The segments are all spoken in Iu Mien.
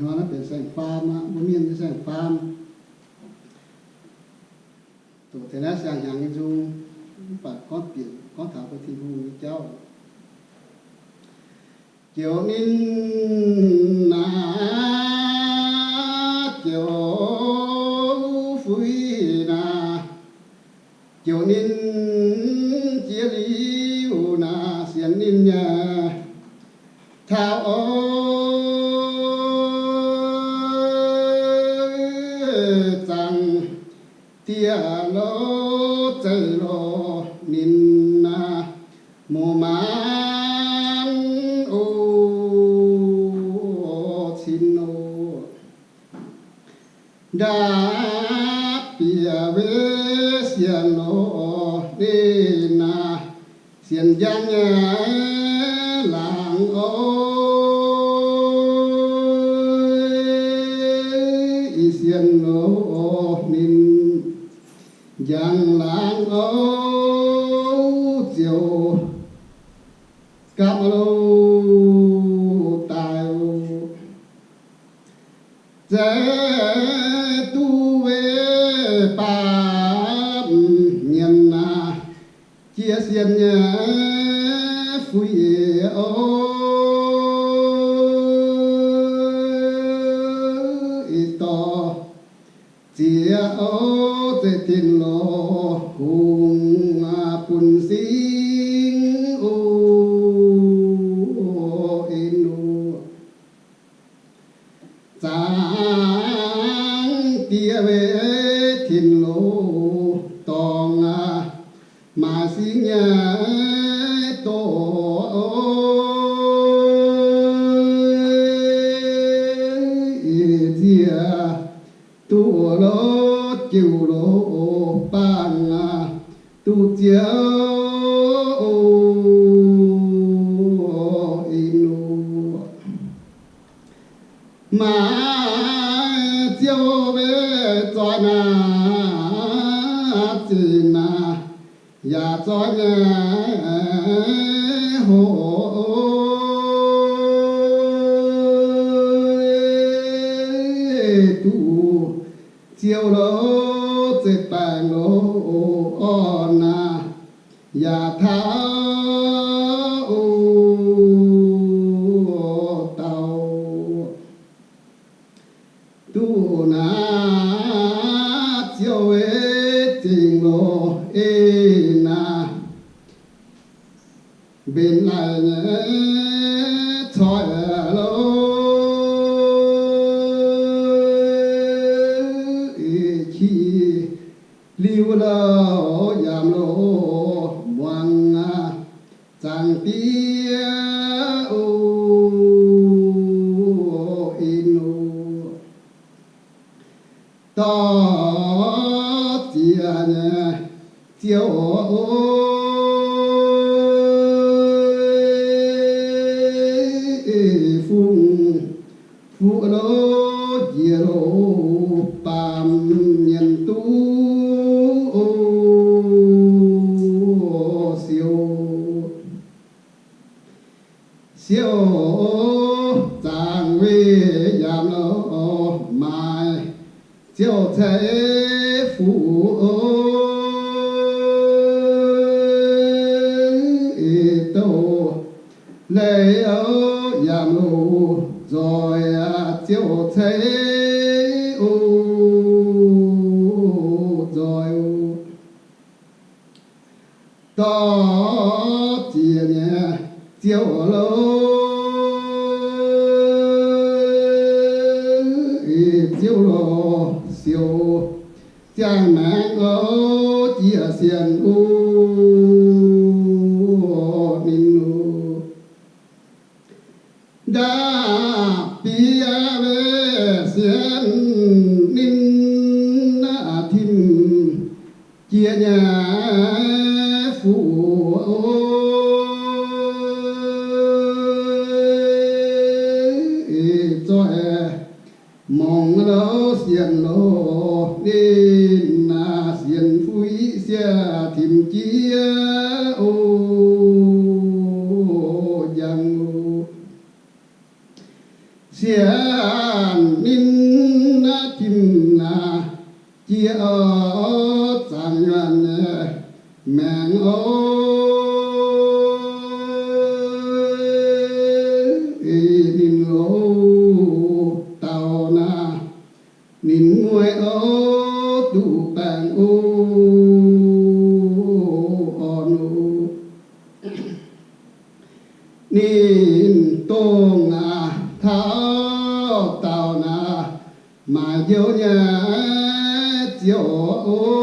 Nor naaiv benx saeng-faam aqv, mbuo mienh nyei saeng-faam. Doqc taux naaiv siang-hnyangx nyei nzung, mv baac gorngv bieqc gorngv taux mbuo Tin-Hungh nyei jauv. Joux ninh naaic, joux fuiv naaic, joux ninh jiex liuz naaic, sienx ninh nyei taux oc. Zaangc Diex loh, zeiv loh ninh naaic, muoz-maanc oc, cin oc. Ndaapv bieqc weic sienx loh ninh naaic, sienx njang nyei laangz oc. Ih sienx loh ninh njang laangz oc, ziouc gapv loh daaih oc. Zeiv duqv weic baamh mienh naaic, jiex sienx nyei fuiv oc. Ih dorh ziex oc, zeiv Tin-Hungh bun singx oc, en oc. Zaangc Diex weic Tin-Hungh dorngx aqv, maaih singx nyei doz. Ih ziex duqv loh, jiu loh, bangc aqv, duqv ziex oc, en oc. Maaih ziouv weic zoih naaic, zinh naaic, yaac zoih nyei hoc duqv ziouv loh, zeiv-baengc loh, orn naaic, yaac taux oc, dauh duqv naaic ziouv weic zingh loh, en naaic, mbenc laaih nyei coiv loh, ih qiex liuz loh, yaac loh muangx aqv, zaangc Diex oc, en oc. Dorh ziex nyei ziouv oc, fungx fuqv loh, njiec loh, baamh mienh duqv oc, siou. Siou zaangc weic yaac loh, maaih ziouv ceix fuqv oc, ih douh leiz oc, yaac loh nzoih aqv, ziouv ceix oc, nzoih oc. Dorh ziex nyei ziouv loh, ih ziouv loh siou, ziangh maengx oc, jiex sienx oc, ninh oc. Ndaapv bieqc weic sienx ninh, tim jiex nyei fuqv oc, zoih mongc loh sienx loh ninh naaic, sienx fuqv sienx tim jiex oc, njang oc. Sienx maengx oc. Ninh loz dauh naaic, ninh mueiz oc duqv baengh oc, orn oc. Ninh dongh aac taux dauh naaic, maaih njoux nyei ziouc oc.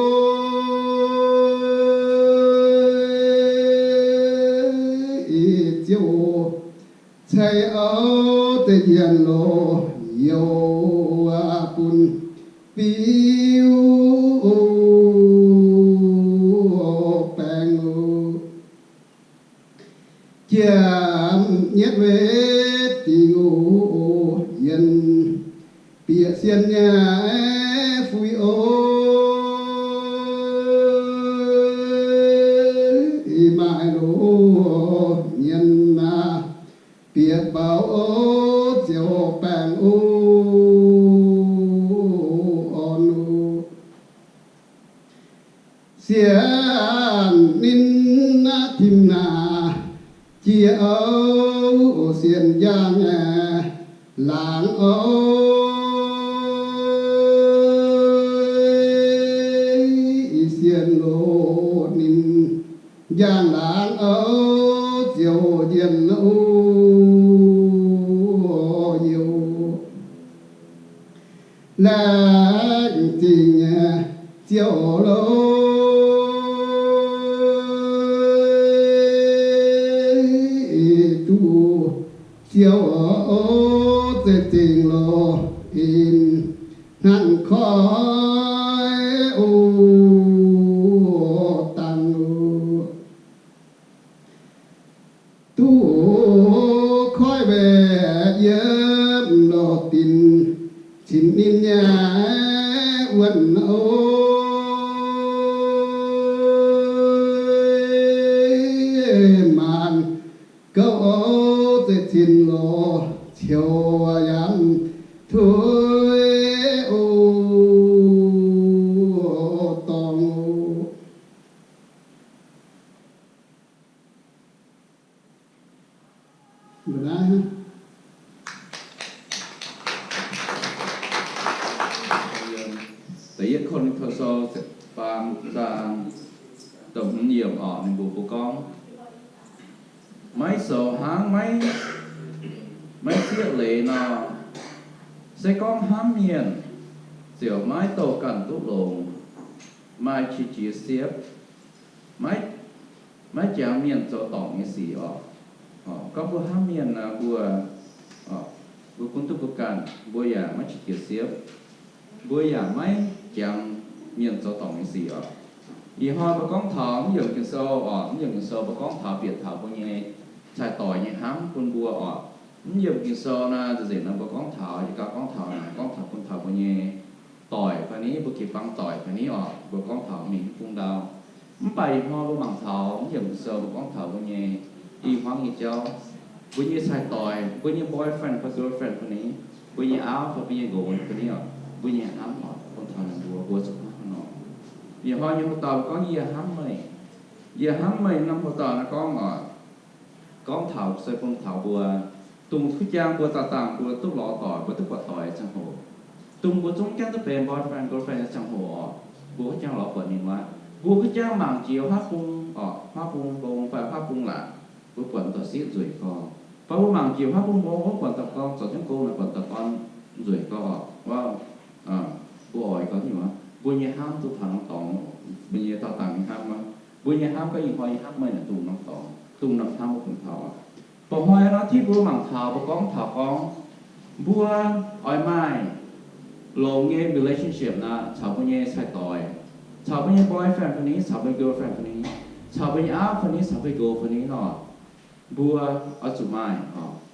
Ih ziouc ceix oc deix njienc loz youz bun biuv baengh oc. Jiem nyietv wetv dingc oc, yienh bieqc sien nyei fuiv oc. Ih maaih loz nyienz aac, bieqc bouc oc, ziouc baengh oc, orn oc. Sienx ninh naaiv tim naaic, jiex oc, sienx njang laangz oc. Ih sienx loz ninh njang laangz oc, ziouc njienc oc, youz laengz zingh nyei ziouc loz, duqv ziouc oc, zeiz zingh loz in hnangv koi oc, dangh oc. Duqv koi mbaeqc yiem loz dinc, cin ninh nyei wuonh oc. Maanc gouv oc, zeiz cin loz ciouv yaac tuix oc, dorngx oc. Da'yietv Ko^lin^to Sou ziepc faam zaang, da'hmz yiemc oc, ninh mbuox mbuo gorngv, maiv zoux hnangv maiv, maiv zieqv leiz nor, se gorngv hnamv mienh ziouc maiv douh ganh duqv longx, maaih qiex jiez siepv, maiv, maiv jangx mienh zoux dorngc nyei sic oc. Gorngv mbuo hnamv mienh nor, mbuo, mbuo gunv duqv mbuo ganh, mbuo yaac maiv qiex jiez siepv, mbuo yaac maiv jangx mienh zoux dorngc nyei sic oc. Ih hnoi mbuo gorngv taux mv yiemc Ging-Sou oc, mv yiemc Ging-Sou mbuo gorngv taux bieqc taux mbuo nyei cai-doic nyei hnamv bun mbuo oc. Mv yiemc Ging-Sou naaiv nzengc nor mbuo gorngv taux, yie gauh gorngv taux naaic, gorngv taux bun taux mbuo nyei doic fai ni, mbuo jiu-baang doic fai ni oc, mbuo gorngv taux mingh bung ndau. Mv baac ih hnoi mbuo mangc taux mv yiemc Ging-Sou mbuo gorngv taux mbuo nyei i hmuangv nyei jauv, mbuo nyei cai-doic, mbuo nyei boyfriend fai girlfriend fai ni, mbuo nyei auv fai mbuo nyei nqox fai ni oc, mbuo nyei hnamv oc, bun taux ninh mbuo, mbuo zuqc hnangv haaix nor. Ih hnoi nyei hoc dauh gorngv yie hnamv meih. Yie hnamv meih norm hoc dauh naaiv gorngv oc, gorngv taux se bun taux mbuo, dongh kuv jaang mbuo daaih dangh mbuo duqv lorz doic, mbuo duqv buatc doic nyei ziangh hoc, dongh mbuo zungv jangv duqv benx boyfriend girlfriend nyei ziangh hoc oc, mbuo kuv jaang lorz buatc ninh aqv. Mbuo kuv jaang mangc jiex haav bung oc, haav bung mbong fai haav bung laatc, mbuo buatc dauh sieqv nzueic gorx. Fai mbuo mangc jiex haav bung mbong, mbuo buatc dauh gorn zoux jienv gong naaic, buatc dauh gorn nzueic gorx oc. Mbuo oix gorngv nyungc, mbuo nyei hnamv duqv taux norm dorngx, mbuo nyei dauh dangh nyei hnamv aqv. Mbuo nyei hnamv gorngv ih hnoi yie hnamv meih naaic dongh norm dorngx, dongh norm hnamv mbuo bun taux. Mba'hnoi nor, tengx mbuo mangc taux, mbuo gorngv taux gorngv mbuo oix maaih longx nyei relationship naaic caux mbuo nyei cai-doic, caux mbuo nyei boyfriend fai ni, caux mbuo nyei girlfriend fai ni, caux mbuo nyei auv fai ni, caux mbuo nyei nqox fai ni nor, mbuo oix zuqc maaih,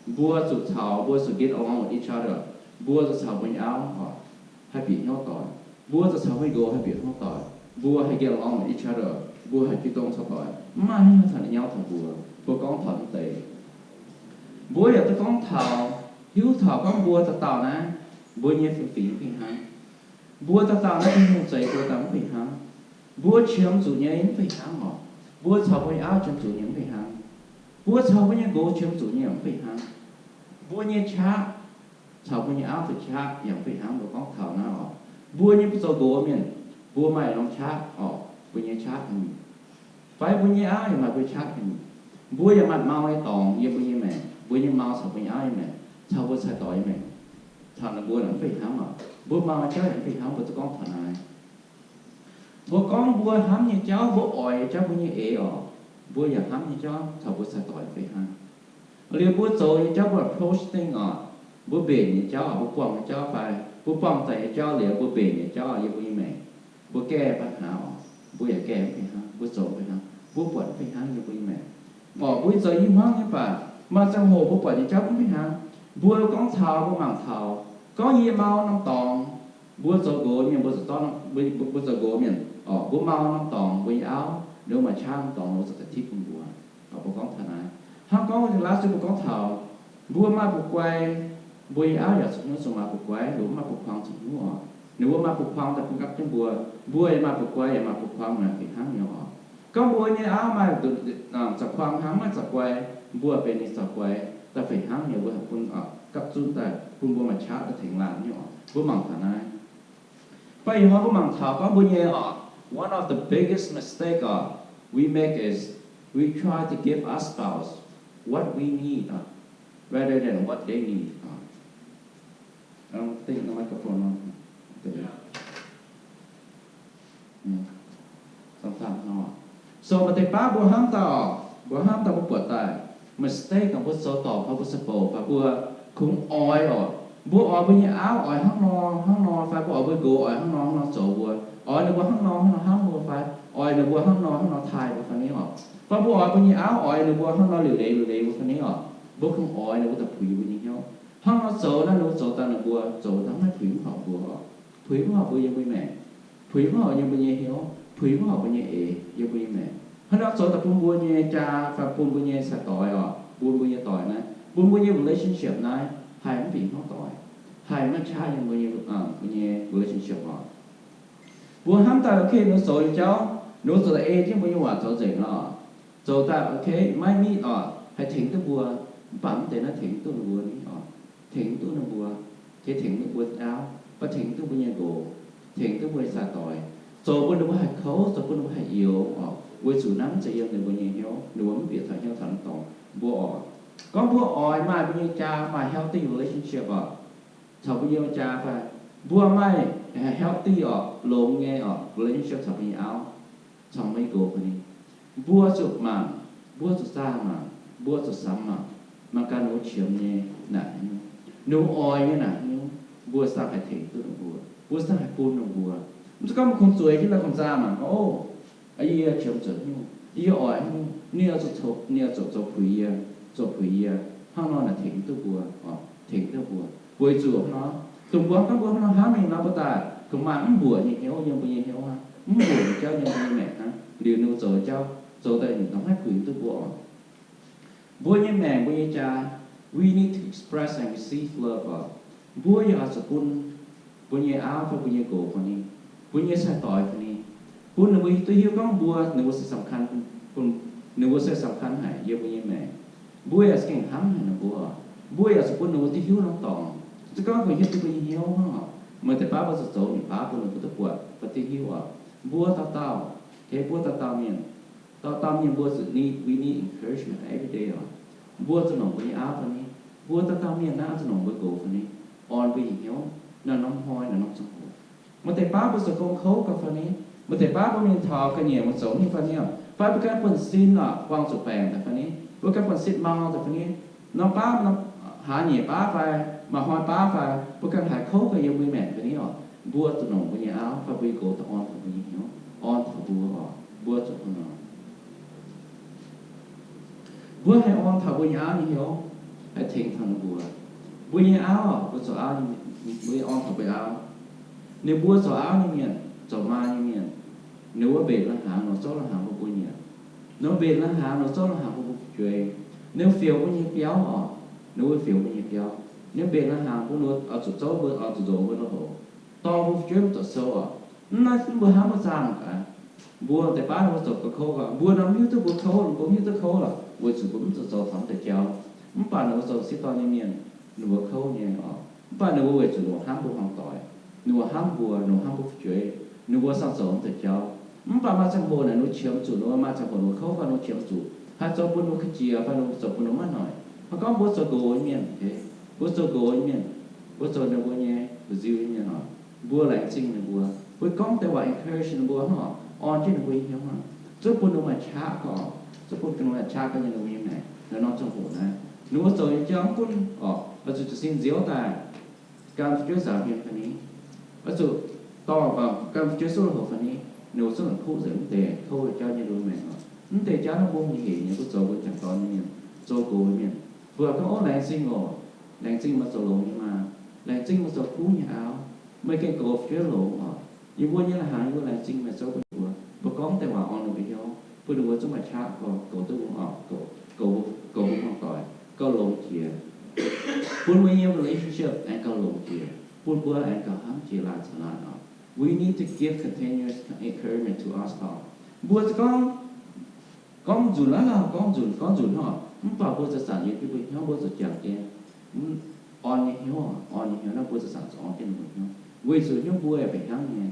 mbuo zuqc caux, mbuo zuqc get along with each other. Mbuo zuqc caux mbuo nyei auv haih bieqc hnyouv doic. Mbuo zuqc caux mbuo nyei nqox haih bieqc hnyouv doic. Mbuo haih get along with each other. Mbuo haih jiu dongh caux doic. Mv maaih haaix nyungc caux nyauv taux mbuo. Mbuo gorngv taux mv deix, mbuo yaac duqv gorngv taux, hiuv taux gorngv mbuo dauh dauh naaiv, mbuo nyei fingx-fingx mv fih hnangv. Mbuo dauh dauh naaiv Tin-Hungh zeix mbuo daaih mv fih hnangv. Mbuo qiemx zuqc nyei mv fih hnangv oc. Mbuo caux mbuo nyei auv qiemx zuqc nyei mv fih hnangv. Mbuo caux mbuo nyei nqox qiemx zuqc nyei mv fih hnangv. Mbuo nyei qaqv caux mbuo nyei auv nyei qaqv yaac mv fih hnangv. Mbuo gorngv taux naaiv oc, mbuo nyei zoux nqox mienh, mbuo maaih norm qaqv oc, mbuo nyei qaqv haaix nyungc, fai mbuo nyei auv yaac maaih mbuo qaqv haaix nyungc. Mbuo yaac maaih mau nyei dorngx yiem mbuo nyei maengc, mbuo nyei mau caux mbuo nyei auv nyei maengc, caux mbuo cai-doix nyei maengc, caux ninh mbuo mv fih hnangv oc. Mbuo mau nyei jauv yaac mv fih hnangv. Mbuo zuqc gorngv taux naaiv. Tov gorngv mbuo hnamv nyei jauv, mbuo oix nyei jauv, mbuo nyei eix oc, mbuo yaac hnamv nyei jauv caux mbuo cai-doix mv fih hnangv. Liuz mbuo zoux nyei jauv, mbuo approach things oc, mbuo mbenc nyei jauv oc, mbuo buangh nyei jauv fai mbuo buangh daaih nyei jauv liuz, mbuo mbenc nyei jauv yiem mbuo nyei maengc, mbuo gaengh ปัญหา oc, mbuo yaac gaengh mv fih hnangv, mbuo zoux mv fih hnangv, mbuo buatc mv fih hnangv yiem mbuo nyei maengc. Oc, mbuo zoux i hmuangv nyei baac maaih ziangh hoc mbuo buatc nyei jauv mv fih hnangv. Mbuo gorngv taux, mbuo mangc taux, gorngv yie mau norm dorngx, mbuo zoux nqox mienh, mbuo zoux zorqv, mbuo zoux nqox mienh oc, mbuo mau norm dorngx, mbuo nyei auv ninh mbuo maaih qaqv norm dorngx, ninh mbuo ziouc daaih tipv bun mbuo. Mbuo gorngv taux naaiv. Hnangv gorngv last week mbuo gorngv taux mbuo maaih bu guai, mbuo nyei auv yaac zuqc hnyouv zuqc maaih bu guai, ninh mbuo maaih bu kuang zuqc hnyouv oc. Ninh mbuo maaih bu kuang daaih bun gapv jienv mbuo, mbuo yaac maaih bu guai yaac maac bu kuang, maaih fih hnangv nyei oc. Gorngv mbuo nyei auv maaih za'kuang hnangv, maaih za'c guai, mbuo benx ninh za'c guai daaih fih hnangv nyei, mbuo haih bun gapv zunv daaih bun mbuo maaih qaqv daaih tengx laanh nyei oc. Mbuo mangc taux naaiv. Mv baac ih hnoi mbuo mangc taux gorngv mbuo nyei oc, one of the biggest mistake oc we make is we try to give our spouse what we need oc, rather than what they need oc. I don't think the microphone on. So maaih deix baav mbuo hnamv daaih oc, mbuo hnamv daaih mbuo buatc daaih mistake oc, mbuo zoux dorngc fai mbuo se bouc fai mbuo kungx oix oc. Mbuo oix mbuo nyei auv oix hnangv nor hnangv nor fai mbuo oix mbuo nqox oix hnangv nor hnangv nor zoux mbuo, oix ninh mbuo hnangv nor hnangv nor hnamv mbuo fai oix ninh mbuo hnangv nor hnangv nor taaih mbuo fai ni oc. Fai mbuo oix mbuo nyei auv oix ninh mbuo hnangv nor liuc leiz liuc leiz mbuo fai ni oc. Mbuo kungx oix ninh mbuo daaih puix mbuo nyei hnyouv. Hnangv nor zoux naaiv ninh mbuo zoux daaih ninh mbuo zoux daaih maiv puix mv horpc mbuo oc. Puix mv horpc mbuo yiem mbuo nyei maengc, puix mv horpc yiem mbuo nyei hnyouv, puix mv horpc mbuo nyei eix yiem mbuo nyei maengc. Hnangv nor zoux daaih bun mbuo nyei jaa fai bun mbuo nyei cai-doix oc, bun mbuo nyei doic naaiv, bun mbuo nyei relationship naaiv haih mv fih hnangv doic, haih maiv qaqv yiem mbuo nyei, mbuo nyei relationship oc. Mbuo hnamv daaih, okay, ninh zoux nyei jauv, ninh zoux daaih ei jienv mbuo nyei waac zoux nzengc oc. Zoux daaih, okay, maiv nitv oc, haih tengx duqv mbuo, mv baac mv deix naaiv tengx duqv ninh mbuo ni oc. Tengx duqv ninh mbuo, tengx duqv mbuo auv, fai tengx duqv mbuo nyei nqox, tengx duqv mbuo nyei cai-doix, zoux bun ninh mbuo haih kouv, zoux bun ninh mbuo haih youx oc. Weic zuqc naaiv mv zeiz yiem ninh mbuo nyei hnyouv, ninh mbuo mv bieqc taux hnyouv taux naaiv dorngx mbuo oc. Gorngv mbuo oix maaih mbuo nyei jaa maaih healthy relationship oc, caux mbuo nyei jaa fai mbuo maaih healthy oc, longx nyei oc relationship caux mbuo nyei auv, caux mbuo nyei nqox fai ni, mbuo zuqc mangc, mbuo zuqc zaah mangc, mbuo zuqc samx mangc, mangc gaax ninh mbuo qiemx nyei naaic haaix nyungc, ninh mbuo oix nyei naaic haaix nyungc, mbuo saah haih tengx duqv ninh mbuo, mbuo saah haih bun ninh mbuo. Mv zeiz gorngv mbuo kungx zueiz jienv daaih kungx zaah mangc gorngv, ov, yie qiemx zuqc haaix nyungc, yie oix haaix nyungc, ninh oix zuqc, ninh oix zuqc zoux puix yie, zoux puix yie, hnangv nor naaic tengx duqv mbuo, tengx duqv mbuo. Weic zuqc hnangv nor, dongh mbuo hnangv mbuo hnangv nor hnamv mingh nor, mbuo daaih kungx maaih mv mbuoqc nyei hnyouv yiem mbuo nyei hnyouv hnangv, mv mbuoqc nyei jauv yiem mbuo nyei maengc hnangv. Liuz ninh mbuo zoux jauv zoux daaih ninh maiv puix duqv mbuo oc. Mbuo nyei maengc, mbuo nyei jaa, we need to express and receive love oc. Mbuo yaac oix zuqc bun mbuo nyei auv fai mbuo nyei nqox fai ni, mbuo nyei sai-doix fai ni, bun ninh mbuo duqv hiuv gorngv mbuo, ninh mbuo se สำคัญ, bun, ninh mbuo se สำคัญ haic yiem mbuo nyei maengc. Mbuo yaac se gengh hnamv haic ninh mbuo oc. Mbuo yaac zuqc bun ninh mbuo duqv hiuv norm dorngx, se gorngv kungx hiuv duqv mbuo nyei hnyouv hnangv oc. Maaih deix baav mbuo zuqc zoux nyei baav bun ninh mbuo duqv buatc fai duqv hiuv oc. Mbuo dauh dauh, okay, mbuo dauh dauh mienh, dauh dauh mienh mbuo zuqc need, we need encouragement every day oc. Mbuo zuqc nongc mbuo nyei auv fai ni, mbuo dauh dauh mienh naaiv zuqc nongc mbuo nqox fai ni, orn mbuo nyei hnyouv naaiv norm hnoi naaiv norm ziangh hoc. Maaih deix baav mbuo zoux gong kouv gaax fai ni, maaih deix baav mbuo mingh taux ga'nyiec mbuo zoux haaix nyungc fai ni oc, fai mbuo ganh buonv-sin oc, buangh zuqc baengc daaih fai ni, mbuo ganh buonv-sin mau daaih fai ni, norm baav, hlaax nyeic baav fai maaih hnoi baav fai, mbuo ganh haiz kouv gaax yiem mbuo nyei maengc fai ni oc. Mbuo zuqc nongc mbuo nyei auv fai mbuo nyei nqox daaih orn taux mbuo nyei hnyouv, orn taux mbuo oc. Mbuo zuqc hnangv nor. Mbuo haih orn taux mbuo nyei auv nyei hnyouv, haih tengx taux ninh mbuo. Mbuo nyei auv, mbuo zoux auv, mbuo orn taux mbuo auv. Ninh mbuo zoux auv nyei mienh, zoux maa nyei mienh, ninh mbuo mbenc lai-hnaangx nor zouv lai-hnaangx bun mbuo nyanc. Ninh mbuo mbenc lai-hnaangx nor zouv lai-hnaangx bun mbuo fu'jueiv. Ninh mbuo fioux mbuo nyei biauv oc. Ninh mbuo fioux mbuo nyei biauv. Ninh mbuo mbenc lai-hnaangx bun mbuo oix zuqc zouv mbuo, oix zuqc nzox mbuo lui-houx, dorh mbuo fu'jueiv mbuo doqc sou oc. Mv naaiv mbuo hnamv mbuo zaah mangc gaax. Mbuo deix baav ninh mbuo zoux gauh kouv oc. Mbuo nor mv hiuv duqv mbuo kouv, mbuo mv hiuv duqv kouv lorqc, weic zuqc mbuo mv zoux zoux taux mv deix jauv. Mv baac ninh mbuo zoux sieqv dorn nyei mienh, ninh mbuo kouv nyei oc. Mv baac ninh mbuo weic zuqc ninh mbuo hnamv mbuo hmuangv doic, ninh mbuo hnamv mbuo, ninh mbuo hnamv mbuo fu'jueiv, ninh mbuo sangx zoux mv deix jauv. Mv baac maaih ziangh hoc naaic ninh mbuo qiemx zuqc, ninh mbuo maaih ziangh hoc ninh mbuo kouv fai ninh mbuo qiemx zuqc haih zoux bun ninh mbuo ga'nziex fai ninh mbuo zoux bun ninh mbuo maiv noic. Hnangv gorngv mbuo zoux nqox nyei mienh, mbuo zoux nqox nyei mienh, mbuo zoux ninh mbuo nyei fu'nziu nyei mienh oc, mbuo laengz zingh ninh mbuo, mbuo gorngv deix waac encourage ninh mbuo hnangv, orn jienv ninh mbuo nyei hnyouv hnangv, zuqc bun ninh mbuo maaih qaqv gorngv, zuqc bun ninh mbuo maaih qaqv gorngv nyei ninh mbuo nyei maengc. Naaiv norm ziangh hoc naaiv ninh mbuo zoux nyei jauv mv gunv oc, oix zuqc jiez sin nziouv daaih gan fu'jueiv nzaaux hmien fai ni, oix zuqc dorh ganh fu'jueiv suqv lui-houx fai ni, ninh mbuo zungv la'kuqv nzengc mv deix kouv jauv nyei ninh mbuo maengc oc. Mv deix jauv naaiv mbuo hungh hec nyei, mbuo zoux mbuo jangc dorn nyei mienh, zoux nqox nyei mienh, mbuo gorngv, ov, laengz zingh oc, laengz zingh meih zoux longx nyei maa, laengz zingh meih zoux kuv nyei auv, meih gengh goux fu'jueiv longx oc. Yie mbuo nyei la'hnaangx yie mbuo laengz zingh meih zoux bun mbuo. Mbuo gorngv deix waac orn ninh mbuo hnyouv, bun ninh mbuo zungv maaih qaqv gorngv goux duqv mbuo oc, goux, goux mbuo hmuangv doic gauh longx jiex, bun mbuo nyei relationship aengx gauh longx jiex, bun mbuo aengx gauh hnamv jiex laanh caux laanh oc. We need to give continuous encouragement to us all. Mbuo gorngv, gorngv nzunc aqv, gorngv nzunc, gorngv nzunc hnangv, mv baac mbuo zanc-zanc yiem jienv mbuo hnyouv mbuo zuqc jangx jienv orn nyei hnyouv, orn nyei hnyouv naaiv mbuo zanc-zanc zuqc orn jienv ninh mbuo hnyouv, weic zuqc hnyouv mbuo yaac fih hnangv nyei,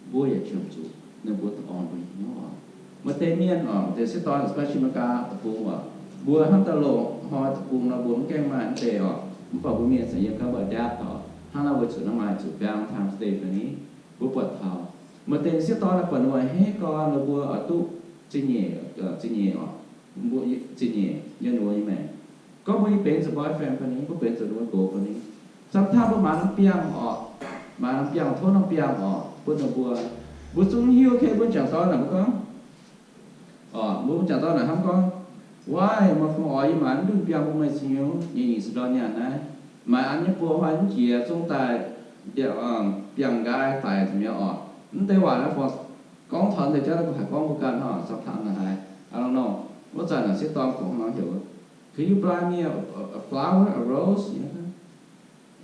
mbuo yaac qiemx zuqc ninh mbuo orn mbuo nyei hnyouv oc. Maaih deix mienh oc, maaih deix sieqv dorn, especially America deic-bung oc, mbuo hnamv daaih loz-hnoi deic-bung nor mbuo mv gaengh maaih mv deix oc, mv baac mbuo mienh zanc yiem gaax mbuo adapt oc, hnangv naaiv weic zuqc naaiv maaih zuqc Valentine's Day fai ni, mbuo buatc taux maaih deix sieqv dorn naaiv buatc ninh mbuo hei gorn ninh mbuo oix duqv zingh nyeic, zingh nyeic oc, mbuo zingh nyeic yiem ninh mbuo nyei maengc. Gorngv mbuo nyei benx zuqc boyfriend fai ni, mbuo benx zuqc ninh mbuo nqox fai ni, sometimes mbuo maaiz norm biangh oc, maaiz norm biangh, tov norm biangh oc bun ninh mbuo. Mbuo zungv hiuv, okay, mbuo jangc dorn naaic mbuo gorngv, oc, mbuo jangc dorn naaic hnamv gorngv, Waaiv, meih fungc oix yie maaiz mv ndunh biangh bun meih cingx nyei nyic ziepc ndorn nyaanh naaiv, maaiz an nyei buo hnoi mv jiex zungv daaih biangh nqaai daic nzengc mi'aqv oc. Mv deix waac naaiv gorngv taux deix jauv naaiv mbuo haiz gorngv mbuo ganh hnangv, sometimes naaic haiz, I don't know, wuov zanc naaic sieqv dorn kungx hnangv heuc, Could you buy me a, a, a flower, a rose?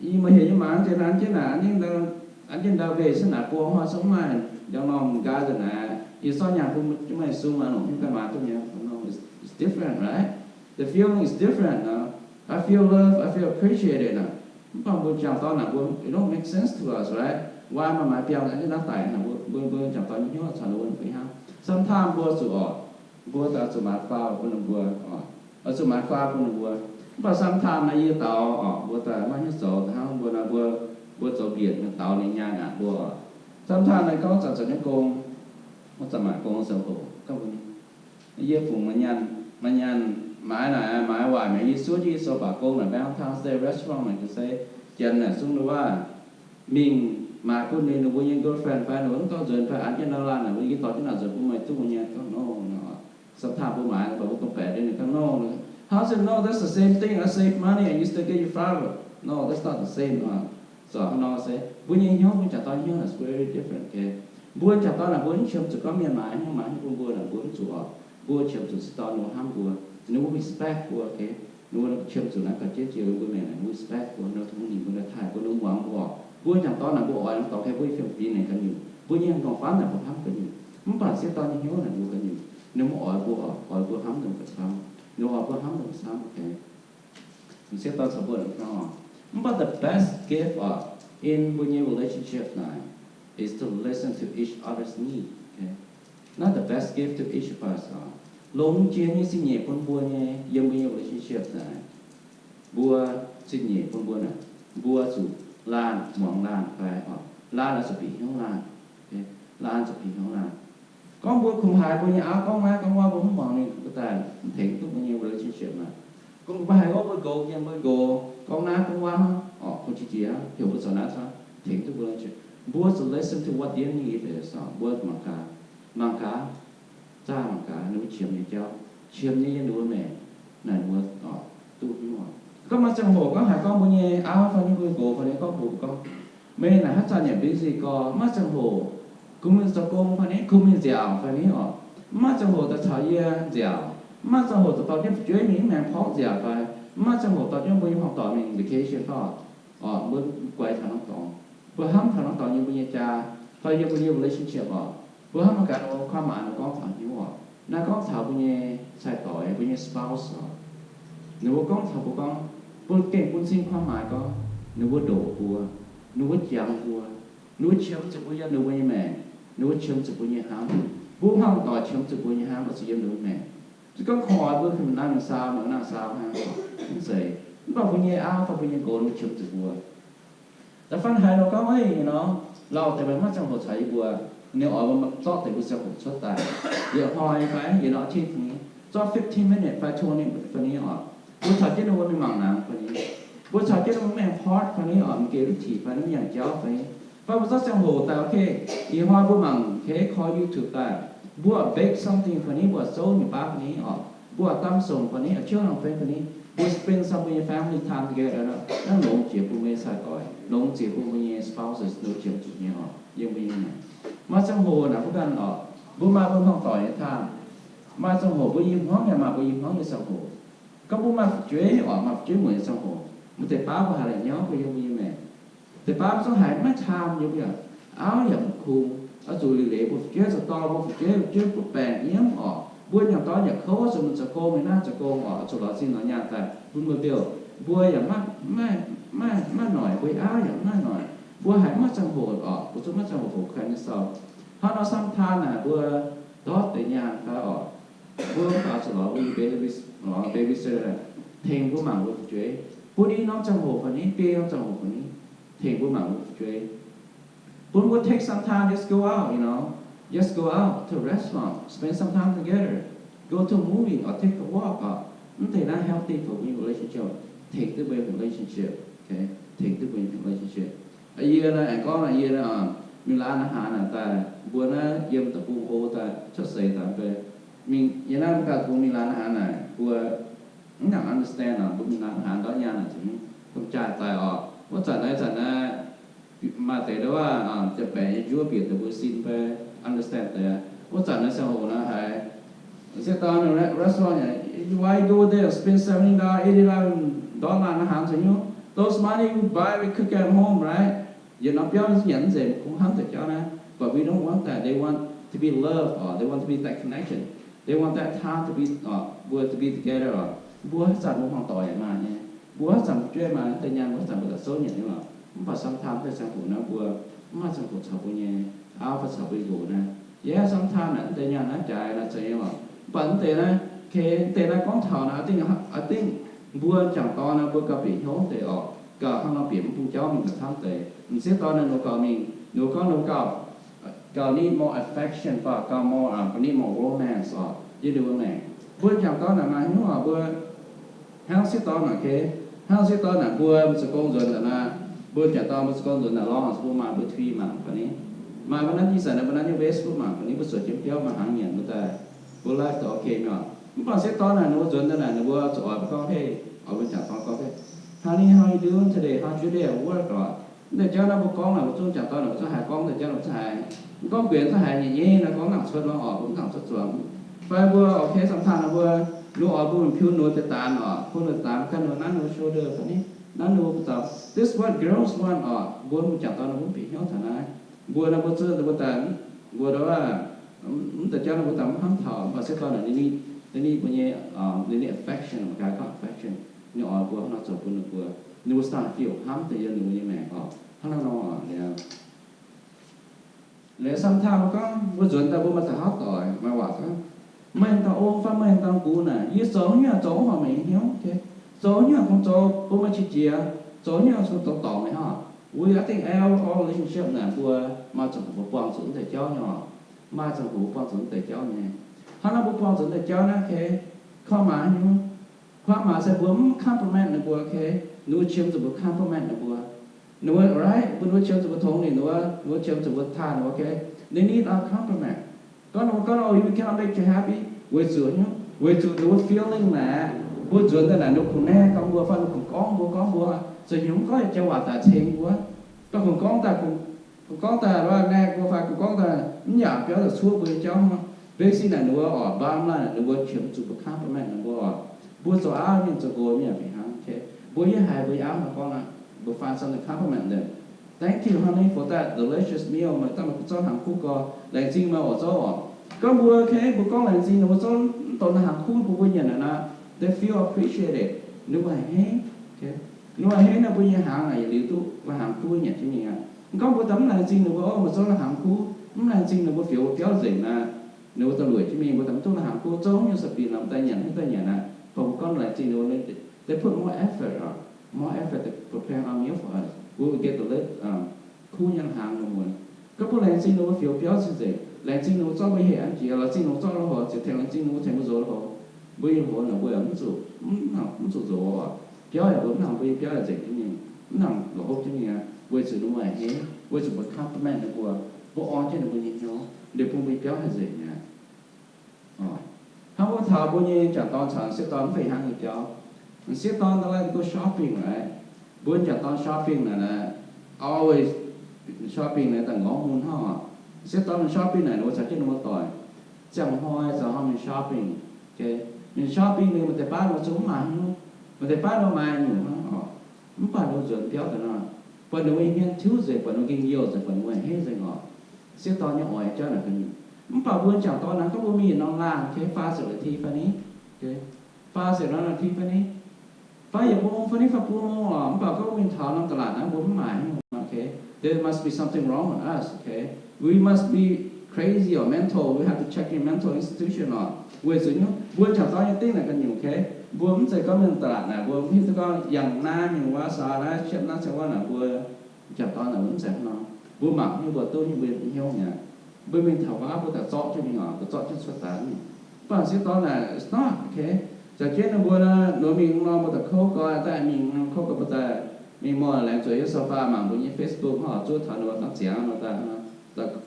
Yie meih heuc yie maaiz deix naaiv jienv naaic, an jienv ndau weih se naaic buo hnoi zungv mv maaih njang norm nqaai nzengc naaic, yie zorqv nyaanh bun meih sung, meih longc hnyouv ganh maaiz duqv nyei. It's different, right? The feeling is different. I feel love, I feel appreciated. Mv baac mbuo jangc dorn naaic mbuo, it don't make sense to us, right? Why meih maaiz biangh an jienv naaiv daic naaic, mbuo, mbuo jangc dorn nyei hnyouv caux ninh mbuo fih hnangv. Sometimes mbuo zuqc oc, mbuo daaih zuqc maaiz flower bun ninh mbuo oc, zuqc maaiz flower bun ninh mbuo. Mv baac sometimes naaic yie daux oc, mbuo daaih maiv hnyouv zoux, hnangv mbuo naaic mbuo, mbuo zoux mbietc mingh daux ninh nyaanh aqc mbuo oc. Sometimes naaic gorngv zanc zoux nyei gong, wuov zanc maaic gong zoux oc, gorngv mbuo nyei, yie fungc maaih nyaanh, maaih nyaanh, maaiz naaic, maaiz waaic maengx yie suov jienv yie zoux baac gong naaic, Valentine's Day restaurant naaic, se Janx naaic zungv ndau wuov mingh maaiz bun ninh, ninh mbuo nyei girlfriend fai ninh mbuo mv dorh nzuonx fai an jienv ndau laanh naaic, yie dorh jienv naaic nzuonx bun meih duqv nyei. Gorngv no, sometimes mbuo maaiz naaic, mbuo gong baeqc ninh gorngv no, hnangv se, No, that's the same thing. I save money and you still get your flower. No, that's not the same. Zoux hnangv nor se mbuo nyei hnyouv, mbuo jangc dorn hnyouv naaic is very different, okay? Mbuo jangc dorn naaic mbuo mv qiemx zuqc gorngv mienh maaiz hnyouv, maaiz hnyouv bun mbuo naaic mbuo mv zuqc oc. Mbuo qiemx zuqc sieqv dorn ninh mbuo hnamv mbuo, ninh mbuo respect mbuo, okay? Ninh mbuo qiemx zuqc naaiv ga'jiex jiex mbuo maengc naaic, mbuo respect mbuo, ninh mbuo tungx ninh mbuo, ninh mbuo taaih mbuo, ninh mbuo muangx mbuo oc. Mbuo jangc dorn naaic mbuo oix norm dorngx, okay, mbuo nyei fiem-fingx naaic ga'nyungc, mbuo nyei m'nqorngv famv naaic mbuo hnamv ga'nyungc. Mv baac sieqv dorn nyei hnyouv naaic mbuo ga'nyungc, ninh mbuo oix mbuo, oix mbuo hnamv ninh mbuo camv, ninh mbuo oix mbuo hnamv ninh mbuo camv, okay? Sieqv dorn caux mbuo hnangv nor. Mv baac the best gift oc, in mbuo nyei relationship naaic is to listen to each other's need, okay? Naaiv the best gift to each of us oc. Longx jiex nyei zingh nyeic bun mbuo nyei yiem mbuo nyei relationship naaic. Mbuo zingh nyeic bun mbuo naaic, mbuo zuqc laanh muangx laanh fai oc, laanh oix zuqc bieqc hnyouv laanh, laanh zuqc bieqc hnyouv laanh. Gorngv mbuo kungx haiz mbuo nyei auv gorngv naaiv gorngv wuov, mbuo mv muangx ninh, mbuo daaih mv tengx duqv mbuo nyei relationship naaic. Gorngv mbuo haiz gorngv mbuo nqox, yiem mbuo nqox gorngv naaiv gorngv wuov, oc, kungx qiex jiez, heuc mbuo zoux naaiv, tengx duqv mbuo relationship. Mbuo zuqc listen to what their need is, mbuo mangc gaax, mangc gaax, zaah mangc gaax ninh mbuo qiemx nyei jauv, qiemx nyei yiem ninh mbuo maengc naaic, ninh mbuo duqv hnyouv. Gorngv maaih ziangh hoc gorngv haiz gorngv mbuo nyei auv fai nyei mbuo nqox fai nyei gorngv mbuox gorngv, meih naaic haaix zanc yaac busy gorx, maaih ziangh hoc kungx mingh zoux gong fai ni, kungx mingh nziaauc fai ni oc, maaih ziangh hoc daaih caux yie nziaauc, maaih ziangh hoc daaih dorh jienv fu'jueiv mingh maengx porv nziaauc fai, maaih ziangh hoc dorh jienv mbuo nyei hmuangv doic mingh vacation fai oc, mbuo guaix taux norm dorngx, mbuo hnamv taux norm dorngx yiem mbuo nyei jaa fai yiem mbuo nyei relationship oc. Mbuo hnamv mangc gaax ninh mbuo ความหมาย ninh mbuo gorngv taux hnyouv oc. Naaiv gorngv taux mbuo nyei sai-doic, mbuo nyei spouse oc. Ninh mbuo gorngv taux mbuo gorngv, bun gengh bun cing ความหมาย gorngv, ninh mbuo ndoqc mbuo, ninh mbuo jangx mbuo, ninh mbuo qiemx zuqc mbuo yiem ninh mbuo nyei maengc, ninh mbuo qiemx zuqc mbuo nyei hnamv. Mbuo hmuangv doic qiemx zuqc mbuo nyei hnamv oix zuqc yiem ninh mbuo maengc. Se gorngv koi mbuo kemx nangh mingh saau, mingh nangh saau hnangv, mv zeiz. Mv baac mbuo nyei auv fai mbuo nyei nqox ninh mbuo qiemx zuqc mbuo. Da'faanh haaix nor gorngv, ei, you know, lauh deix meih maiv ziangh hoc caux yie mbuo, ninh oix mbuo zorqv deix mbuo ziangh hoc cuotv daaih, yietc hnoi fai yietc norm อาทิตย์ fai ni, zorqv fifteen minutes fai twenty minutes fai ni oc, mbuo caux jienv ninh mbuo mingh mangc หนัง fai ni, mbuo caux jienv ninh mbuo mingh พักผ่อน fai ni oc, mingh geh liuz tiqc fai ni, mingh yangh jauv fai ni, fai mbuo zorqv ziangh hoc daaih, okay, ih hnoi mbuo mangc, okay, koi YouTube daaih, mbuo bake something fai ni, mbuo zouv nyei baav fai ni oc, mbuo ตำส้ม fai ni, เที่ยวหนองเฟน fai ni, mbuo spend some ม buo nyei family time together, naaiv longx jiex bun mbuo nyei sai-doic, longx jiex bun mbuo nyei spouses, ninh mbuo qiemx zuqc nyei oc, yiem mbuo nyei maengc. Maaih ziangh hoc naaic mbuo ganh oc, mbuo maaih mbuo hmuangv doic nyei time. Maaih ziangh hoc mbuo i hmuangv yaac maaih mbuo i hmuangv nyei ziangh hoc. Gorngv mbuo maaih fu'jueiv oc, maaih fu'jueiv mueic nyei ziangh hoc, mbuo deix baav mbuo haiz la'nyauv mbuo yiem mbuo nyei maengc. Deix baav mbuo zungv haiz maiv time yiem mbuo yaac auv yaac mv kungx, oix zuqc liuc leiz mbuo fu'jueiv, zuqc dorh mbuo fu'jueiv, fu'jueiv butv baengc nyiemv oc. Mbuo nyanc dorn yaac kouv, zuqc mingh zoux gong, mingh naaiv zoux gong oc, zuqc lorz zinh lorz nyaanh daaih bun mbuo mbiouh. Mbuo yaac maiv, maiv, maiv noic, mbuo nyei auv yaac maiv noic. Mbuo haiz maiv ziangh hoc oc, mbuo zungv maiv ziangh hoc foux แควน nyei sou. Hnangv nor ซัมไทม์ naaic mbuo ndortv deix nyaanh daaih oc, mbuo mv baac zuqc lorz mbuo nyei baby, lorz babysitter tengx mbuo mangc mbuo fu'jueiv, bun i norm ziangh hoc fai ni, biei norm ziangh hoc fai ni, tengx mbuo mangc mbuo fu'jueiv. Bun mbuo take some time, just go out, you know, just go out to restaurant, spend some time together, go to movie or take a walk oc. Mv deix naaiv healthy for mbuo nyei relationship, tengx duqv mbuo nyei relationship, okay, tengx duqv mbuo nyei relationship. Yie naaiv aengx gorngv naaic, yie naaiv mingh ร้านอาหาร naaic daaih, mbuo naaiv yiem deic-bung hlo daaih cuotv seix daaih mingh, yie naaiv mbuo ganh bung mingh ร้านอาหาร naaic, mbuo mv nangc understand oc, mbuo mingh ร้านอาหาร ndortv nyaanh naaic, domh jaaih daaih oc, wuov zanc naaiv, zanc naaiv maaih deix ndau wuov, janx-baeqc nyei njuov bieqc deix mbuo sin fai understand deix. Wuov zanc naaiv ziangh hoc naaiv haiz, sit down in a restaurant, why you go there spend seventy dollars, eighty dollars ndortv ร้านอาหาร caux nyungc? Those money you buy, we cook at home, right? Yietc norm biauv nyanc nzengc, kungx hnamv deix jauv naaiv. But we don't want that. They want to be loved, or they want to be that connection. They want that time to be, uh, mbuo to be together, or mbuo haaix zanc mbuo hmuangv doic yaac maaih nyei. Mbuo haaix zanc mbuo jueiv maaih deix nyaanh, mbuo haaix zanc mbuo daaih souv nyanc nyei lorqc. Mv baac ซัມໄທມ deix ziangh hoc naaiv mbuo mv maaih ziangh hoc caux mbuo nyei auv fai caux mbuo nyei nqox naaiv. Yaac ซัມໄທມ naaic, deix nyaanh naaiv jaaix naaiv zeiz nyei lorqc. Mv baac mv deix naaiv, okay, mv deix naaiv gorngv taux naaiv, I think, I think mbuo m'jangc dorn naaiv mbuo gauh bieqc hnyouv deix oc. Gauh hnangv nor bieqc mv bung jauv mingh gauh camv deix. M'sieqv dorn naaiv ninh gauh mingh, ninh gorngv ninh gauh gauh need more affection, but gauh more, uh, need more romance oc, yiem ninh mbuo maengc. Mbuo m'jangc dorn naaic maaih hnyouv oc, mbuo hnangv sieqv dorn naaic, okay, hnangv sieqv dorn naaic mbuo zoux gong nzuonx daaih naaiv, mbuo m'jangc dorn mbuo zoux gong nzuonx daaih lorz mbuo maaih mbuo T V mangc fai ni, maaih mbuo naaiv ih zanc naaiv mbuo naaiv nyei Facebook mangc fai ni, mbuo zuotc jienv biauv maaih hnaangx nyanc mbuo daaih, mbuo life daaih okay nyei oc. Mv baac sieqv dorn naaic ninh mbuo nzuonx daaih naaic ninh mbuo zuqc oix mbuo gorngv, hey, oix mbuo m'jangc dorn gorngv, hey, honey, how you doing today? How's your day at work oc? Mv deix jauv naaiv mbuo gorngv naaic, mbuo zungv m'jangc dorn naaic mbuo zungv haiz gorngv, mv deix jauv mbuo zungv haiz, mv gorngv guenx zungv haiz nyei nyei naaiv, gorngv nangc cuotv nor oc, mbuo mv nangc cuotv zuangx. Fai mbuo okay, ສຳພັນ naaic mbuo, ninh oix mbuo mingh piu ninh deix daanx oc, piu ninh deix daanx, gan ninh nanv ninh shoulder fai ni, nanv ninh mbuo zaux. This what girls want oc, mbuo m'jangc dorn naaic mbuo mv bieqc hnyouv taux naaiv. Mbuo naaiv mbuo zuov mbuo daaih, mbuo ndo wuov, mv deix jauv naaiv mbuo daaih mv hnamv taux, mv baac sieqv dorn naaic ninh, ninh, ninh mbuo nyei, ninh, ninh affection, mangc gaax gorngv affection, ninh oix mbuo hnangv nor zoux bun ninh mbuo, ninh mbuo ສະຕານ feel hnamv deix yiem ninh mbuo nyei maengc oc. Hnangv naaiv nor oc, liuz, liuz ສຳພັນ mbuo gorngv mbuo nzuonx daaih mbuo maaih daux hauv doic maaih waac gorngv, meih daux ong fai meih daux gux naaic, yie zoux nyungc zoux mv horpc meih nyei hnyouv, zoux nyungc kungx zoux bun meih qiex jiez, zoux nyungc kungx zoux dorngc meih hnangv. We, I think all, all relationship naaic mbuo maaih ziangh hoc mbuo buangh zuqc mv deix jauv nyei oc. Maaih ziangh hoc mbuo buangh zuqc mv deix jauv nyei. Hnangv naaiv mbuo buangh zuqc mv deix jauv naaiv, okay, ความหมาย nyungc, ความหมาย se mbuo mv compliment ninh mbuo, okay, ninh mbuo qiemx zuqc mbuo compliment ninh mbuo. Ninh mbuo, right, mbuo, ninh mbuo qiemx zuqc mbuo tongx ninh, ninh mbuo, ninh mbuo qiemx zuqc mbuo taaih ninh mbuo, okay. They need our compliment. Gorngv ninh mbuo gorngv, oh, we cannot make you happy, weic zuqc nyungc, weic zuqc ninh mbuo feeling naaic, mbuo nzuonx daaih naaic ninh kungx naaiv gorngv mbuo fai ninh kungx gorngv mbuo, gorngv mbuo, zoux hnyouv mv gorngv jauv waac daaih ceng mbuo. Daaih kungx gorngv daaih, kungx gorngv daaih naaiv mbuo fai kungx gorngv daaih mv yaac biauv daaih cuoqv mbuo nyei jauv. Basically naaic ninh mbuo oc, bottom line naaic ninh mbuo qiemx zuqc mbuo compliment ninh mbuo oc. Mbuo zoux auv mienh zoux nqox mienh fih hnangv, okay. Mbuo yie haiz mbuo nyei auv gorngv naaic, mbuo find something compliment them. Thank you, honey, for that delicious meal. Meih daaih meih zorqv hnaangx kuv gau. Laengz zingh meih oix zorqv oc. Gorngv mbuo, okay, mbuo gorngv laengz zingh ninh mbuo zorqv mv donx hnaangx kuv bun mbuo nyanc naaic, they feel appreciated. Ninh mbuo haiz hneiv. Okay. Ninh mbuo haiz hneiv naaic mbuo nyei hnaangx naaic yietc liuz duqv hnaangx kuv nyanc jienv mingh aqv. Gorngv mbuo daaih mv laengz zingh ninh mbuo, oh, meih zorqv hnaangx kuv, mv laengz zingh ninh mbuo fioux mbuo biauv nzengc naaic, ninh mbuo daaih lueic jienv mingh, mbuo daaih mv duqv hnaangx kuv, zouv nyei sa'binc nor, mv daaih nyanc, mv daaih nyanc naaic. But mbuo gorngv laengz zingh ninh mbuo, they put more effort, uh, more effort to prepare our meal for us. We will get the late, um, kuv nyei hnaangx ninh mbuo. Gorngv mbuo laengz zingh ninh mbuo fioux biauv nzengc, laengz zingh ninh mbuo zorqv mbuo hec an jiex, laengz zingh ninh mbuo zorqv lui-houx, ziouc tengx laengz zingh ninh mbuo tengx mbuo nzox lui-houx. Mbuo nyei lui-houx naaic mbuo yaac mv zuqc, mv, mv zuqc nzox oc. Biauv yaac mbuo mv nangc, mbuo nyei biauv yaac nzengc jienv mingh, mv nangc la'hopv jienv mingh aqv, weic zuqc ninh mbuo haiz hneiv, weic zuqc mbuo compliment ninh mbuo, mbuo orn jienv ninh mbuo nyei hnyouv, liuz bun mbuo nyei biauv haih nzengc mi'aqv. Hnangv mbuo taux mbuo nyei m'jangc dorn caux m'sieqv dorn mv fih hnangv nyei biauv. M'sieqv dorn daaih laih go shopping, right? Mbuo m'jangc dorn shopping naaic, always shopping naaic daaih ngorc mun hnangv oc. M'sieqv dorn shopping naaic ninh mbuo caux jienv ninh mbuo doic, ziangh hnoi ziangh hnoi mingh shopping. Okay, mingh shopping ninh maaih deix baav ninh mbuo zungv mv maaih hnyouv, maaih deix baav ninh mbuo maaih nyungc hnangv oc. Mv baac ninh mbuo nzuonx biauv daaih nor, buatc ninh mbuo nyei hmien tiuv nzengc, buatc ninh mbuo gengh youh nzengc, buatc ninh mbuo haiz hneiv nzengc oc. M'sieqv dorn nyei oix jauv naaic ga'nyungc. Mv baac mbuo m'jangc dorn naaic gorngv mbuo mingh norm laangh, okay, five six Tiffany, okay, five six norm Tiffany, fai yietc mong, fai ni fai buo mong oc. Mv baac gorngv mbuo mingh taux norm ตลาด naaic mbuo mv maaic hnyouv, okay, there must be something wrong with us, okay, we must be crazy or mental, we have to check in mental institution oc. Weic zuqc nyungc mbuo m'jangc dorn nyei dingv naaic ga'nyungc, okay, mbuo mv zeiz gorngv mingh ตลาด naaic mbuo mv hiuv duqv gorngv yangh naaiv mingh wuov, saa naaiv, siepv naaiv, siepv wuov naaic mbuo m'jangc dorn naaic mv zeiz hnangv nor. Mbuo mangc nyei, mbuo duqv nyei, mbuo hnyouv mi'aqv. Mbuo mingh taux wuov mbuo daaih zorqv jienv mingh oc, mbuo zorqv jienv cuotv daaih mingh. Mv baac m'sieqv dorn naaic, it's not, okay. Za'gengh ninh mbuo nor, ninh mbuo mingh nor mbuo daaih kouv gau, daaih mingh kouv gau mbuo daaih mingh mor laengz zueiz yiem sofa mangc mbuo nyei Facebook hnangv oc, zuov taux ninh mbuo dangh ziangx nor daaih,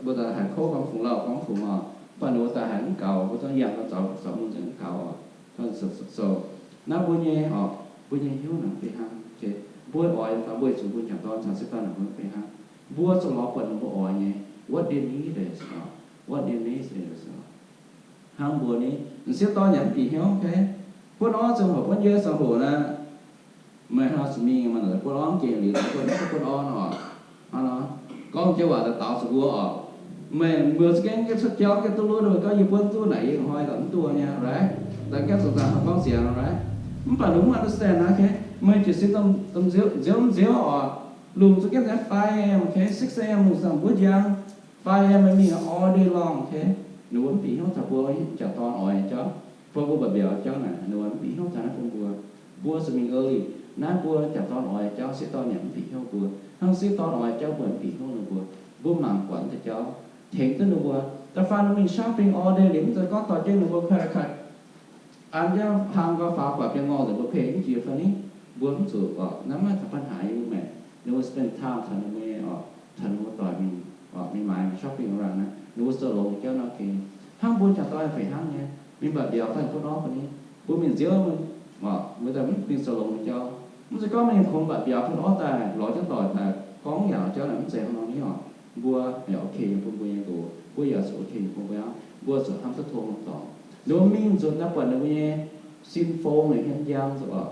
mbuo daaih haih kouv gorngv fungx lauh gorngv fungx oc. Mv baac ninh mbuo daaih haiz mv gaux, mbuo zorqv yangh gau, zaux mbuo nzengc mv gaux oc. So, naaiv mbuo nyei oc, mbuo nyei hnyouv naaic mv fih hnangv. Mbuo oix mv baac mbuo zuqc mbuo m'jangc dorn caux m'sieqv dorn naaic mbuo mv fih hnangv. Mbuo zuqc lorz buatc ninh mbuo oix nyei, what they need is, what they need is. Hnangv mbuo ni, m'sieqv dorn yaac mv bieqc hnyouv, okay. Buonv orv ziangh hoc, buonv yie ziangh hoc naaic, meih hnangv zuqc mingh maaih buonv orv gengh liuz, buonv orv nor, hnangv nor, gorngv jiex waac daaih daaux zuqc mbuo oc. Meih mbuo za'gengh gengh cuotv jauv gengh duqv lunv, gorngv yie buonv duqv naaic yie hnoi daaih mv duqv nyei, right? Daaih gengh zuqc daaih gorngv siangx, right? Mv baac ninh mv understand naaic, okay? Meih jiez sin nziouv nziouv oc. Lungh za'gengh five a.m., okay? Six a.m. lungh zaangc mbuov njang, five a.m. meih mingh all day long, okay? Ninh mbuo mv bieqc hnyouv taux mbuo m'jangc dorn oix nyei jauv. Fai mbuo mba'biaux jauv naaic, ninh mbuo mv bieqc hnyouv taux naaiv bun mbuo. Mbuo zuqc mingh early. Naaiv mbuo m'jangc dorn oix nyei jauv, m'sieqv dorn yaac mv bieqc hnyouv mbuo. Hnangv m'sieqv dorn oix nyei jauv mbuo mv bieqc hnyouv ninh mbuo. Mbuo mangc buatc deix jauv, tengx duqv ninh mbuo. Da'faanh ninh mingh shopping all day liuz, mv zeiz gorngv dorh jienv ninh mbuo kuaaiv kuaaiv an jienv hlang gau faaux buatc biaa ngorh nzengc mbuo pei mv jiex fai ni. Mbuo mv zuqc oc, naaiv maiv taux ปัญหา yie mbuo maengc. Ninh mbuo spend time taux ninh mbuo nyei oc, taux ninh mbuo doic mingh oc, mingh maaiz shopping around naaiv, ninh mbuo zoux longx jauv nor gengh. Hnangv mbuo m'jangc dorn fih hnangv nyei, mingh mba'biaux fai butv orv fai ni, mbuo mingh nziouv oc, mbuo daaih mv mingh zoux longx nyei jauv. Mv zeiz gorngv mingh kungx mba'biaux butv orv daaih lorz jienv doic daaih gorngv mv yaac jauv naaic mv zeiz hnangv nor ni oc. Mbuo yaac okay nyei bun mbuo nyei nqox, mbuo yaac zuqc okay nyei bun mbuo aqv. Mbuo zuqc hnamv duqv tov norm dorngx. Ninh mbuo mingh nzuonx daaih buatc ninh mbuo nyei sin fong, ninh hmien njang zuqc oc.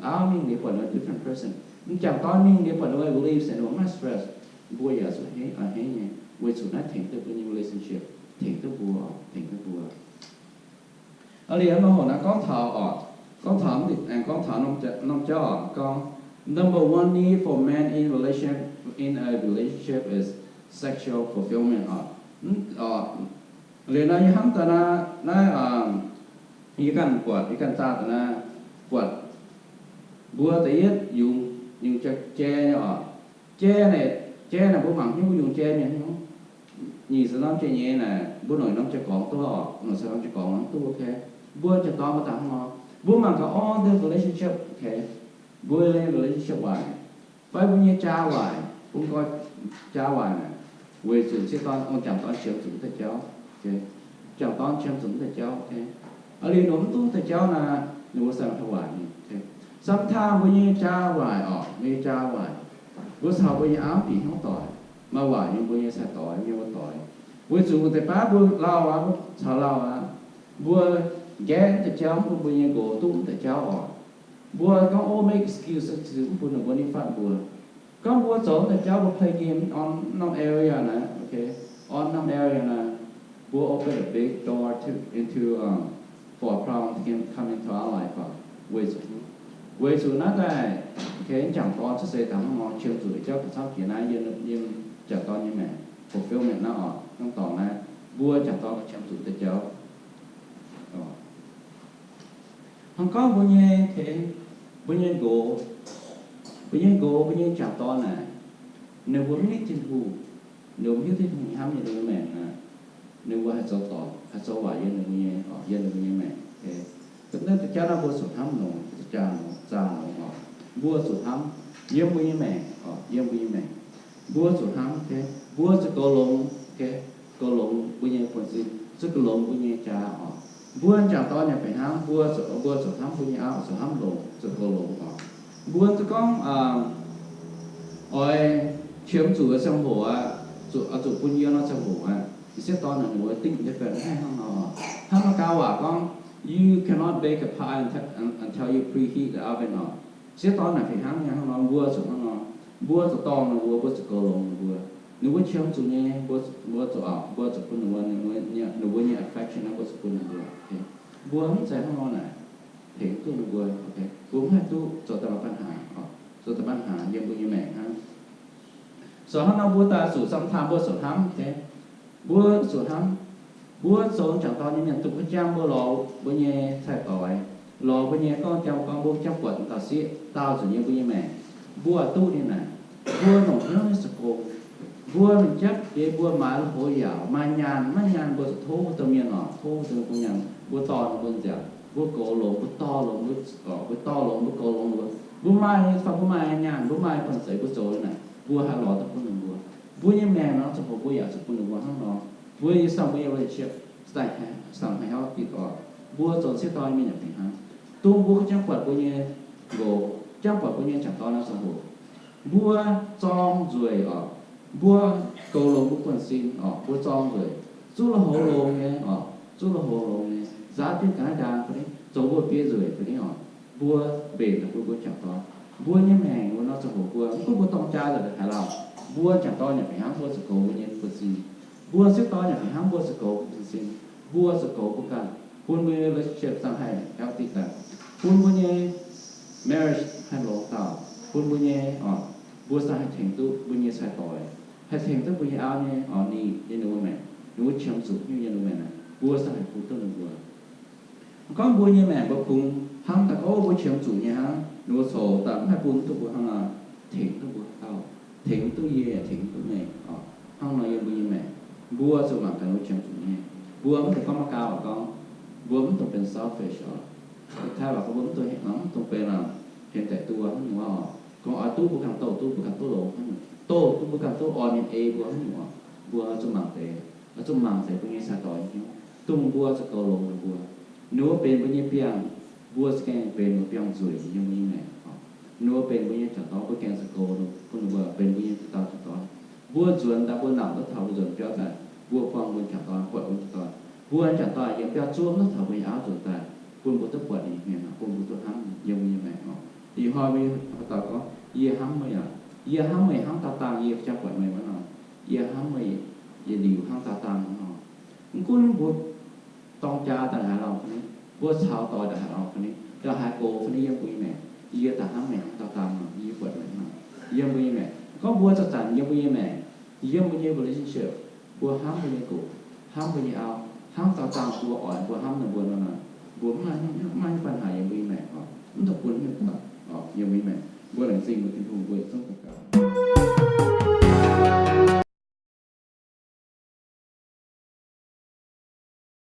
Auv mingh liuz buatc ninh mbuo different person. M'jangc dorn mingh liuz buatc ninh mbuo relief, se ninh mbuo maiv stress. Mbuo yaac zuqc a'hneiv, a'hneiv nyei, weic zuqc naaiv tengx duqv mbuo nyei relationship, tengx duqv mbuo, tengx duqv mbuo. Aa, liuz nor hoc naaiv gorngv taux oc, gorngv taux, aengx gorngv taux norm jauv oc, gorngv number one need for man in relation, in a relationship is sexual fulfillment oc. Liuz nor yie hnamv daaih naaiv, naaiv, yie ganh buatc, yie ganh zaah daaih naaiv buatc mbuo da'yietv yungz, yungz jai nyei oc. Jai naaic, jai naaic mbuo mangc hnyouv mbuo yungz jai mienh hnyouv. Nyic se norm jai nyei naaic mbuo noic norm jai gorngv duqv oc, noic se norm jai gorngv mv duqv, okay. Mbuo jai dorngx mbuo daaih hnangv nor, mbuo mangc gaax all the relationship, okay. Mbuo nyei relationship waaic, fai mbuo nyei jaa waaic, bun nqoi jaa waaic naaic, weic zuqc m'sieqv dorn, m'jangc dorn qiemx zuqc mv deix jauv, m'jangc dorn qiemx zuqc mv deix jauv, okay. Aa, liuz ninh mv duqv deix jauv naaic, ninh mbuo se taux waaic nyei, okay. Sometimes mbuo nyei jaa waaic oc, mbuo nyei jaa waaic, mbuo caux mbuo nyei auv bieqc hnyouv doic, maaih waaic nyei mbuo nyei sai-doic, mbuo nyei muoz-doic. Weic zuqc mbuo deix baav mbuo lauh aqv, mbuo caux lauh aqv, mbuo nqaeqv mv deix jauv, mv bun mbuo nyei nqox duqv mv deix jauv oc. Mbuo gorngv, oh, make excuse, mv bun ninh mbuo nitv fatv mbuo. Gorngv mbuo zoux deix jauv, mbuo play game on norm area naaiv, okay, on norm area naaiv, mbuo open a big door to, into, um, for a problem to come into our life oc. Weic zuqc, weic zuqc naaiv daaih, okay, m'jangc dorn se daaih hnangv nor qiemx zuqc jauv gauh camv jiex naaiv yiem, yiem m'jangc dorn nyei maengc, fulfillment naaiv oc, hnangv dorngx naaiv, mbuo m'jangc dorn qiemx zuqc deix jauv. Hnangv gorngv mbuo nyei, okay, mbuo nyei nqox, mbuo nyei nqox, mbuo nyei m'jangc dorn naaic, ninh mbuo mv hiuv Tin-Hungh, ninh mbuo mv hiuv Tin-Hungh hnamv ninh mbuo nyei maengc naaic, ninh mbuo haih zoux dorngc, haih zoux waaic yiem ninh mbuo nyei, yiem ninh mbuo nyei maengc. Naaiv deix jauv naaiv mbuo zuqc hnamv longx, zuqc jaa longx, zaah longx oc. Mbuo zuqc hnamv yiem mbuo nyei maengc, yiem mbuo nyei maengc. Mbuo zuqc hnamv, mbuo zuqc goux longx, goux longx mbuo nyei buonv-sin, zuqc goux longx mbuo nyei jaa oc. Mbuo m'jangc dorn yaac fih hnangv, mbuo zuqc, mbuo zuqc hnamv mbuo nyei auv, zuqc hnamv longx, zuqc goux longx oc. Mbuo zuqc gorngv, oix qiemx zuqc ziangh hoc aqv, zuqc, zuqc bun yiem nor ziangh hoc aqv. M'sieqv dorn naaic ninh mbuo dingh nyei fai mv haih hnangv nor. Hnangv Meigaa waac gorngv, you cannot bake a pie until, until you preheat the oven oc. M'sieqv dorn naaic fih hnangv nyei hnangv nor, mbuo zuqc hnangv nor. Mbuo zuqc dorngc ninh mbuo, mbuo zuqc goux longx ninh mbuo. Ninh mbuo qiemx zuqc nyei, mbuo, mbuo zuqc, mbuo zuqc bun ninh mbuo, ninh mbuo nyei affection naaiv mbuo zuqc bun ninh mbuo. Mbuo mv zeiz hnangv nor naaic tengx duqv ninh mbuo, mbuo mv haih duqv zoux daaih ปัญหา, zoux daaih ปัญหา yiem mbuo nyei maengc hnangv. So hnangv nor mbuo daaih zuqc sometimes mbuo zuqc hnamv, mbuo zuqc hnamv, mbuo zoux m'jangc dorn nyei mienh dongh wuov jangv mbuo lorz mbuo nyei cai-doix, lorz mbuo nyei gorngv jangx gorngv mbuo jangv buatc dauh sieqv daauh nzunc yiem mbuo nyei maengc, mbuo duqv ninh naaic, mbuo longc hnyouv nyei zoux gong, mbuo longc jatv jiex mbuo maaiz lui-houx yaauc, maaih nyaanh maiv nyaanh mbuo zuqc tov dongh mienh oc, tov dongh gong nyaanh, mbuo dorh ninh mbuo nziaauc, mbuo goux longx, mbuo dorh longx, mbuo dorh longx, mbuo goux longx ninh mbuo. Mbuo maaih nyei fai mbuo maaih nyaanh, mbuo maaih banh zeic mbuo zoux naaic, mbuo haih lorz duqv bun ninh mbuo. Mbuo nyei maengc nor ziangh hoc mbuo yaac zuqc bun ninh mbuo hnangv nor. Mbuo nyei samv mbuo nyei relationship, samv haih healthy oc. Mbuo zoux sieqv dorn mienh yaac fih hnangv. Dongh mbuo jangv buatc mbuo nyei nqox, jangv buatc mbuo nyei m'jangc dorn nor ziangh hoc, mbuo zorng nzueic oc. Mbuo goux longx mbuo buonv-sin oc, mbuo zorng nzueic, zuqv lui-houx longx nyei oc, zuqv lui-houx longx nyei, nzaaux jienv ga'naaiv ndaang fai ni, zoux mbuo biei nzueic fai ni oc, mbuo mbenc daaih bun mbuo m'jangc dorn. Mbuo nyei maengc wuov nor ziangh hoc mbuo, mv gunv mbuo dorng jaa nzengc haaix lauh, mbuo m'jangc dorn yaac fih hnangv mbuo zuqc goux mbuo nyei buonv-sin. Mbuo sieqv dorn yaac fih hnangv mbuo zuqc goux mbuo buonv-sin. Mbuo zuqc goux mbuo ganh, bun mbuo nyei relationship samv haih healthy daaih, bun mbuo nyei marriage haih longx dauh, bun mbuo nyei, mbuo samv haih tengx duqv mbuo nyei cai-doix, haih tengx duqv mbuo nyei auv nyei orn-lingh yiem ninh mbuo maengc, ninh mbuo qiemx zuqc hnyouv yiem ninh mbuo maengc naaic, mbuo samv haih bun duqv ninh mbuo. Gorngv mbuo nyei maengc mbuo kungx hnamv daaih gorngv mbuo qiemx zuqc nyei hnangv, ninh mbuo coux daaih mv haih bun duqv mbuo hnangv nor, tengx duqv mbuo dauh, tengx duqv yie, tengx duqv meih oc. Hnangv nor yiem mbuo nyei maengc, mbuo zuqc mangc gaax ninh mbuo qiemx zuqc nyei. Mbuo mv dungx gorngv maiv gaax oc, gorngv mbuo mv dungx benx selfish oc. Taiv waac gorngv mbuo mv dungx, mv dungx benx aac, henv daic duqv hnangv nyungc oc. Gorngv oix duqv mbuo ganh douh duqv, mbuo ganh duqv longx hnangv nyungc, douh duqv mbuo ganh duqv orn nyei ei mbuo hnangv nyungc oc. Mbuo zuqc mangc deix, zuqc mangc deix mbuo nyei cai-doix hnyouv, dongh mbuo zuqc goux longx ninh mbuo. Ninh mbuo benx mbuo nyei biangh, mbuo za'gengh benx mbuo biangh nzueic yiem mbuo nyei maengc oc. Ninh mbuo benx mbuo nyei m'jangc dorn, mbuo gengh zuqc goux bun ninh mbuo benx mbuo nyei dauh m'jangc dorn. Mbuo nzuonx daaih mbuo nangc duqv taux mbuo nzuonx biauv daaih, mbuo buangh mbuo m'jangc dorn, buatc mbuo m'jangc dorn. Mbuo m'jangc dorn yiem biauv zuov mv duqv taux mbuo nyei auv nzuonx daaih, bun mbuo duqv buatc ninh nyei hmien, bun mbuo duqv hnamv ninh yiem mbuo nyei maengc oc. Ih hnoi mbuo dauh gorngv, yie hnamv meih aac, yie hnamv meih hnangv dauh dangh yie jangx buatc meih wuov nor. Yie hnamv meih yietc liuz hnangv dauh dangh wuov nor. Mv gunv mbuo dorng jaa daaih haaix lauh fai ni, mbuo caux doix daaih haaix lauh fai ni, daaih haaix gox fai ni yiem mbuo nyei maengc, yie daaih hnamv meih hnangv dauh dangh nor, yie buatc meih nor, yiem mbuo nyei maengc. Gorngv mbuo zanc-zanc yiem mbuo nyei maengc, yiem mbuo nyei relationship, mbuo hnamv mbuo nyei gox, hnamv mbuo nyei auv, hnangv dauh dangh mbuo oix mbuo hnamv ninh mbuo nor, mbuo mv maaih, mv maaih ปัญหา yiem mbuo nyei maengc oc, mv dungx bun hnyouv oc, yiem mbuo nyei maengc. Mbuo laengz zingh mbuo Tin-Hungh mbuo yietc zungv daux gaux.